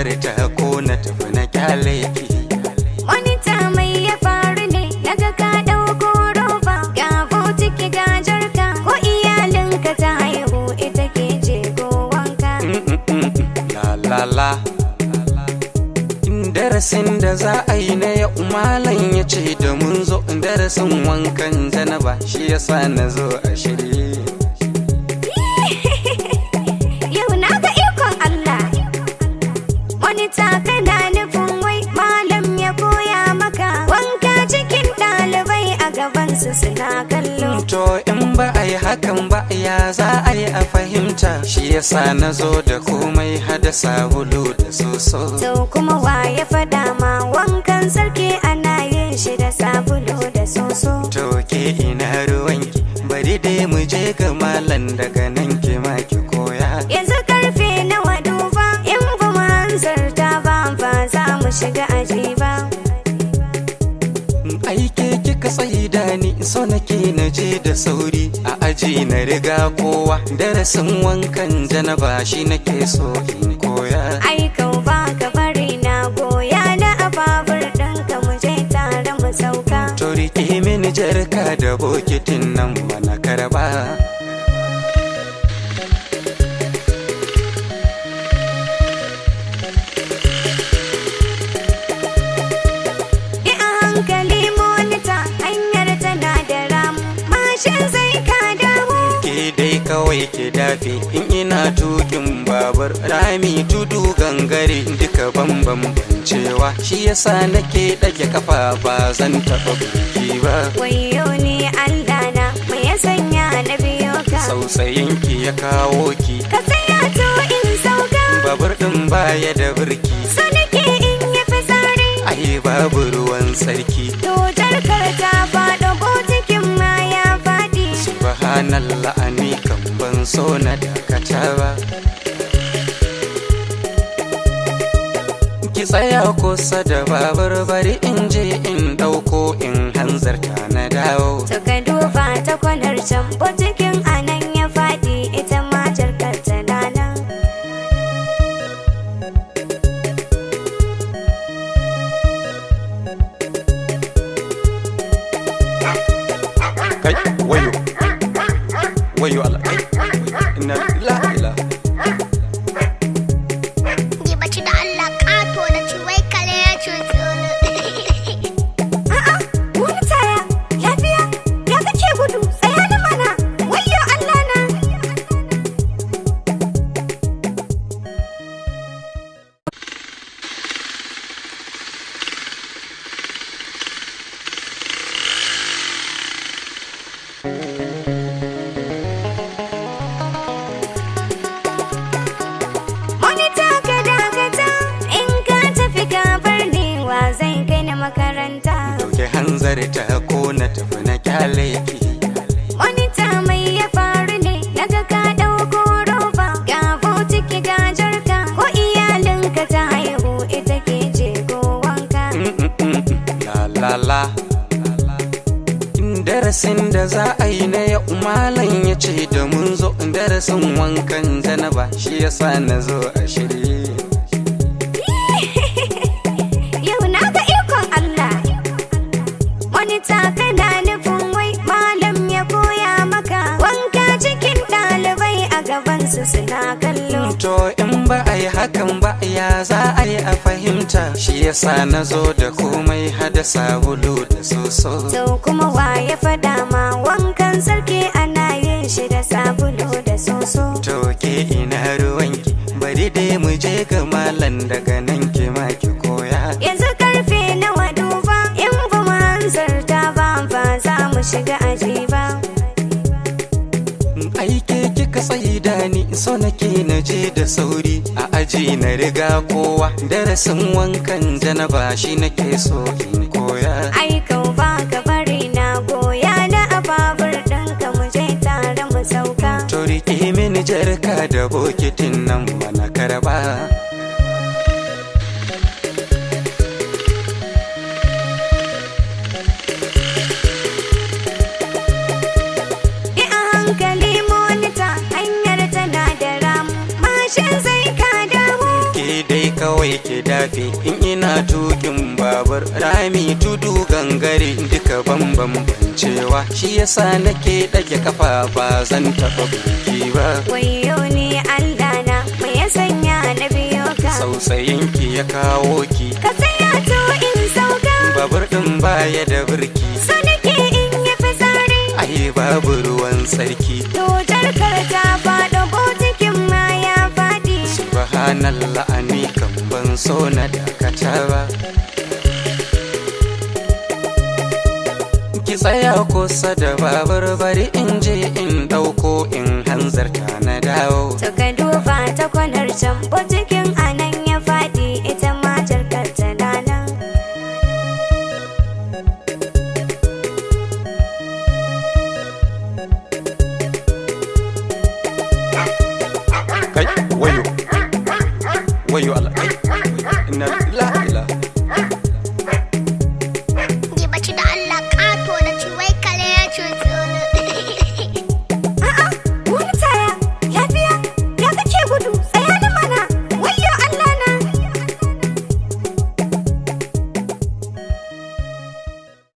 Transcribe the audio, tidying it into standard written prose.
Hanzarta ko na tafi na kyale ki. Monita, mai ya faru ne? Naga ka ɗauko roba, ga botiki, ga jarka, ko iyalinka ta haihu ita ke jego wanka? La la la. Darasin da za a yi na yau, malam ya ce da mun zo darasin wankan janaba, shi yasa na zo a shirye. Yau na ga ikon Allah. Monita, kana nufin wai malam ya koya maka wanka cikin ɗalibai a gabansu suna kallo? To, in ba a yi hakan ba, ya za a yi a fahimta? Shi yasa na zo da komai, hada sabulu da soso. To, kuma wa ya faɗa ma wankan sarki ana yin shi da sabulu da soso? To, ke ina ruwanki? Bari dai mu je ga malam, daga nan ki ma ki koya. Yanzu karfe nawa? Duba, in ba mu hanzarta ba, ba za mu shiga aji ba. Aike kika tsaida ni, so nake na je da sauri a aji na riga kowa. Darasin wankan janaba shi nake so in koya. Ai kau ba ka bari na goya na a babur ɗinka, mu je tare mu sauka. To, rike mini jarka da bokitin nan mana karba. Yi a hankali monita, hanyar tana da ramu, mashin zai ka damu. Ke dai kawai ke dafe, in ina tukin babur, rami, tudu, gangare, duka bambam bancewa, shi yasa nake ɗage kafa, ba zan taɓa burki ba. Wayo ni Allah na, me ya sanya na biyo ka? Tsautayinki ya kawo ki. Ka tsaya to in sauka. Babur ɗin baya da birki. So nake in yi fitsari. Ai babu ruwan tsarki. To, jarkar ta faɗo, botikin ma ya faɗi. Subhanallah, ani kan ban so na dakata ba. Ki tsaya kusa da babur, bari in je in ɗauko, in hanzarta na dawo. To, ka duba ta kwanar can, botikin anan ya faɗi, ita ma jarkar tana nan. Kai, wayo, wayo Allah, kai, inna lillahi ila. Ni baci da Allah ƙato na ci, wai kare ya cuci wani. A'a, wani taya, lafiya, ya kake gudu? Tsaya ni mana, wayyo Allah na. Monita, ka dakata, in ka tafi ka bar ni, wa zai kai ni makaranta? Dauke hanzarta ko na tafi na kyale ki. Monita, mai ya faru ne? Naga ka ɗauko roba, ga botiki, ga jarka, ko iyalinka ta haihu ita ke jego wanka? La la la. Darasin da za a yi na yau, malam ya ce da mun zo darasin wankan janaba, shi yasa na zo a shirye. Yau na ga ikon Allah. Monita, kana nufin wai malam ya koya maka wanka cikin ɗalibai a gabansu suna kallo? To, in ba a yi hakan ba, ya za a yi a fahimta? Shi yasa na zo da komai, hada sabulu da soso. To, kuma wa ya faɗa ma wankan sarki ana yin shi da sabulu da soso? To, ke ina ruwanki? Bari dai mu je ga malam, daga nan ki ma ki koya. Yanzu karfe nawa? Duba, in ba mu hanzarta ba, ba za mu shiga aji ba. Aike kika tsaida ni, so nake na je da sauri a aji na riga kowa. Darasin wankan janaba shi nake so in koya. Ai kau ba ka bari na goya na a babur ɗinka, mu je tare mu sauka. To, rike mini jarka da bokitin nan mana karba. Yi a hankali monita, hanyar tana da ramu, mashin zai ka damu. Ke dai kawai. Kawai ki dafe in ina tukin babur, rami tudu gangare duka bambam bancewa, shi yasa nake ɗage kafa, ba zan taɓa burki ba. Wayo ni Allah na, me ya sanya na biyo ka? Sausayinki ya kawo ki. Ka tsaya to in sauka. Babur ɗin baya da birki. So nake in yi fitsari. Ai babu ruwan tsarki. To jarkar ta faɗo, botikin ma ya faɗi. Subhanallah, ani kan ban so na dakata ba. Ki tsaya kusa da babur, bari in je in dauko, in hanzarta na dawo. To ka duba ta kwanar can, botikin anan ya faɗi, ita ma jarkar tana nan. Kai, wayo, wayo Allah, kai, inna lillahi.